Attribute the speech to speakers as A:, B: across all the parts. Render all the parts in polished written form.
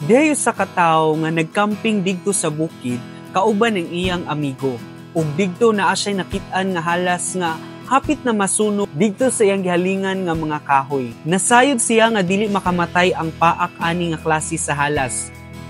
A: Dihay usa ka tawo nga nagcamping didto sa bukid kauban ang iyang amigo. Ug didto naa siya nakit-an nga halas nga hapit na masunog didto sa iyang gihalingan nga mga kahoy. Nasayod siya nga dili makamatay ang paak ani nga klase sa halas.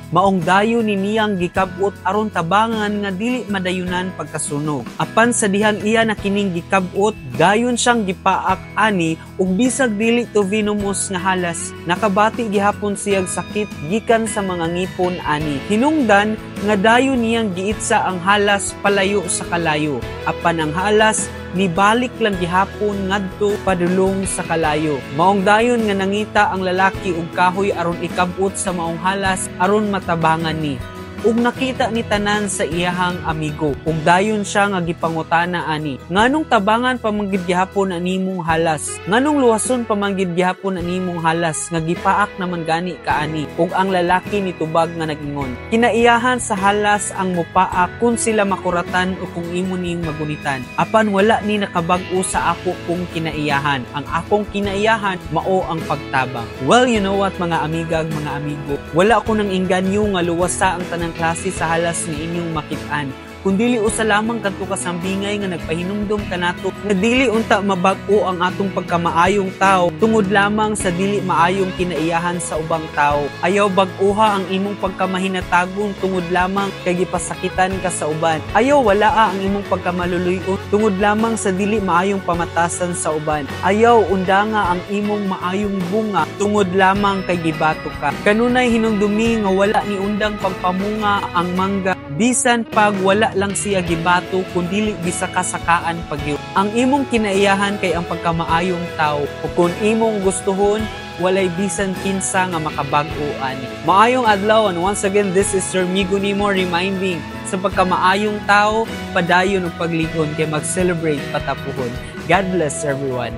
A: Maong dayon ni niyang gikab-ot aron tabangan nga dili madayunan pagkasunog. Apan sa dihang iya na kining gikab-ot, dayon siyang gipaak ani ug bisag dili to venomous nga halas, nakabati gihapon siyag sakit gikan sa mga ngipon ani. Hinungdan nga dayon niyang giitsa ang halas palayo sa kalayo. Apan ang halas nibalik lang gihapon ngadto padulong sa kalayo. Maong dayon nga nangita ang lalaki og kahoy aron ikab-ot sa maong halas aron matabangan ni. Ug nakita ni tanan sa iyahang amigo. Ug dayon siya nga gipangutana ani. Nganong tabangan pa man gid gihapon animong halas? Nganong luwason pa man gid gihapon animong halas nga gipaak naman gani kaani? Ug ang lalaki nitubag nga nag-ingon: "Kinaiyahan sa halas ang mupaak kung sila makuratan o kung imo ning magunitan. Apan wala ni nakabag-o sa ako kong kinaiyahan. Ang akong kinaiyahan mao ang pagtabang." Well, you know what, mga amigag, mga amigo, wala ko nang inganyo nga luwasa ang tanang klase sa halas nga inyong makitaan, kundili usa lamang kadto ka sambingay nga nagpahinumdom kanato nga dili unta mabag-o ang atong pagkamaayong tao tungod lamang sa dili maayong kinaiyahan sa ubang tao. Ayaw bag-uha ang imong pagkamahinatagon tungod lamang kay gipasakitan ka sa uban. Ayaw walaa ang imong pagkamaluluy-on tungod lamang sa dili maayong pamatasan sa uban. Ayaw undanga ang imong maayong bunga tungod lamang kay gibato ka. Kanunay hinumdumi nga wala ni undang pagpamunga ang mangga bisan pag wala lang siya gibato, kundili gisaka-sakaan pagyud. Ang imong kinaiyahan kay ang pagkamaayong tao, ug kung imong gustuhon, walay bisan kinsa nga makabag-o ani. Maayong adlaw, and once again, this is Sir Migo Nemo reminding sa pagkamaayong tao, padayon og pagligon kay mag-celebrate patapuhon. God bless everyone.